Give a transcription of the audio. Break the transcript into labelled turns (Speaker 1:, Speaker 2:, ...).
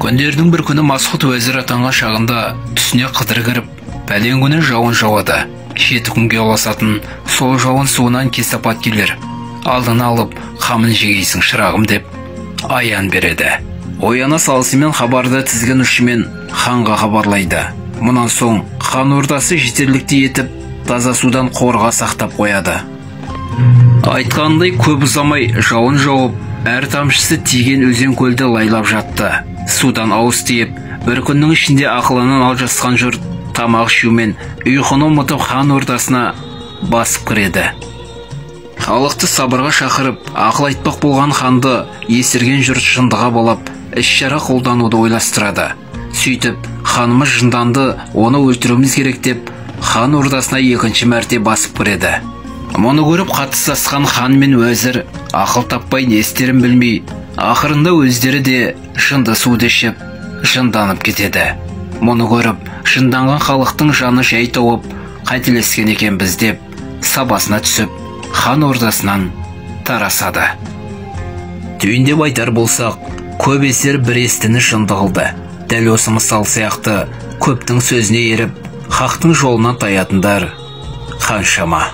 Speaker 1: Күндердің бір күні Масғұт уәзір атанған шағында түсіне Қыдыр кіріп, пәлен күні жауын жауады. 7 күнге ұласатын сол жауын суынан кесапат келер. Алдын алып, қамын жегейсің шырағым деп аян береді. Ояна салысымен хабарды тізген ұшымен ханға хабарлайды. Мұнан соң хан ордасы жетерліктей етіп, таза судан қорға сақтап қояды. Айтқандай көп ұзамай жауын жауып, әр тамшысы тиген өзен көлді лайлап жатты. Судан ауыз тиіп, бір күннің ішінде ақылынан алжасқан жұрт тамақ ішумен ұйқыны ұмытып хан ордасына басып кіреді. Халықты сабырға шақырып, ақыл айтпақ болған ханды есірген жұрт жындыға балап, іс-шара қолдануды ойластырады. Сөйтіп, ханымыз жынданды, оны өлтіруіміз керек деп, хан ордасына екінші мәрте басып кіреді. Мұны көріп қатты сасқан хан мен уәзір ақыл таппай не істерін білмей, ақырында өздері де жынды суды ішіп, жынданып кетеді. Мұны көріп, жынданған халықтың жаны жай тауып, қателескен екенбіз деп, сабасына түсіп, хан ордасынан тарасады. Түйіндеп айтар болсақ, көп есер бір естіні жынды қылды. Дәл осы мысал сияқты көптің сөзіне еріп, хақтың жолынан таятындар қаншама.